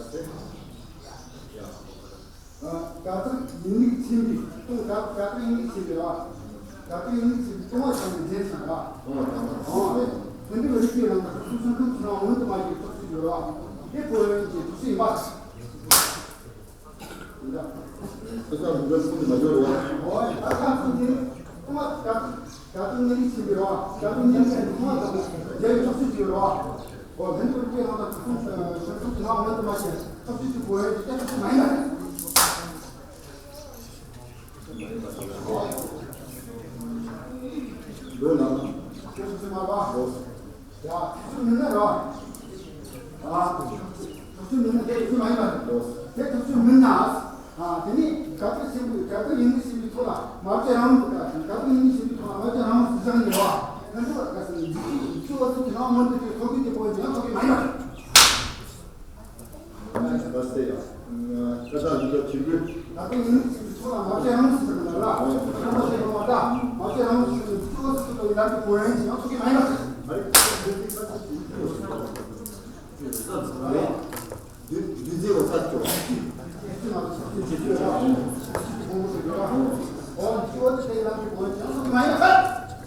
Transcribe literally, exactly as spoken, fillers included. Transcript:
ཨ། བཀའ་ཐུབ་ཡིན་ལུགས་ཆེན་པོའི་ལྟུང་། བཀའ་བཀའ་ཐུབ་ཡིན་ལུགས་ཆེན་པོའི་ར། བཀའ་ཐུབ་ཡིན་ལུགས་ཆེན་པོའི་ལྟུང་བ་དང་ནི་རྗེས་སུ་ར། ལྟུང་བ་དང་ནི། ཨོ་ཨེ། དེ་འདྲའི་རིགས་ཀྱི་ནང་དུ་སོ་སོ་ཁམས་ཀྱི་ནང་མངོན་དུ་མ་གྱུར་ཐབས་སུ་འགྱུར་ར། དེ་ཁོ་རང་གི་ཐུགས་སྲས་ཡིན་པ། ཁོ་ཚོ་མི་འདྲ་ཁུངས་དེ་མ་འབྱོར་བ། ཨོ་ཨེ། ད་ཁམས་ཀྱི་ནི་ལྟུང་བ་བཀའ་ཐུབ་བཀའ་ཐུབ་ཡིན་ལུགས་ཆེན་པོའི་ར། བཀའ་ཐུབ་ཡིན་ལུགས་ཆེན་པོའི་ལྟུང་བ་དང་ནི་རྗེས་སུ་ཐབས་སུ་འགྱུར་ར། ཨོ་དེ་འདྲའི་རིགས་ཀྱི་ནང་དུ་སོ་སོ་ཁམས་ཀྱི་ནང་མངོན་དུ་མ་གྱུར་ཐབས་སུ་འགྱུར་ཁོ་རང་གི་ཐུགས་སྲས་མ་ཡིན་པ། ཡ། ཐུགས་སྲས་མིན་ན་ར། ཨ། ཐུགས་སྲས་མིན་ན་དེ་ཐུགས་སྲས་མ་ཡིན་པ། དེ་ཐུགས་སྲས་མིན་ན། ཨ། དེ་ནི་བཀའ་ཐུབ་ཆེན་པོའི་བཀའ་ཐུབ་ཡིན་ལུགས་ཆེན་པོའི་ཐོག་ལ་མ་བྱས་རང་ལུགས། བཀའ་ཐུབ་ཡིན་ལུགས་ཆེན་པོའི་ཐོག་ལ་མ་བྱས་རང་ལུགས་སུ་བཞག་ནས་ར། ཁོ་ཚོ་ལ་བཀའ་སྲིད་འཇིགས་སྐྱོབ་འཇིགས་སྐྱོབ་པ་ཚོ་གི་ནང་མངོན་དུ་དེ་ཐོབ་ཀྱི་དེ་པོ་ཡིན་ན་ཐོབ་ཀྱི་མ་ཡིན་པ། ད་སེ་ཡ། ཀ་ད་འདི་ལ་ཆེན་པོས། ད་ལྟ་ཡིན་ཚུལ་གྱི་ཚོགས་ལ་མ་བྱས་རང་ལུགས་སུ་ལ་ལ། རང་མ་བྱས་རང་མ་ད། མ་བྱས་རང་ལུགས་སུ་ལ་ཚོགས་སུ་ལ་ཡིན་ལ་གོ་རིན་ཅི་ཡང་ཚོགས་ཀྱི་མ་ཡིན་པ།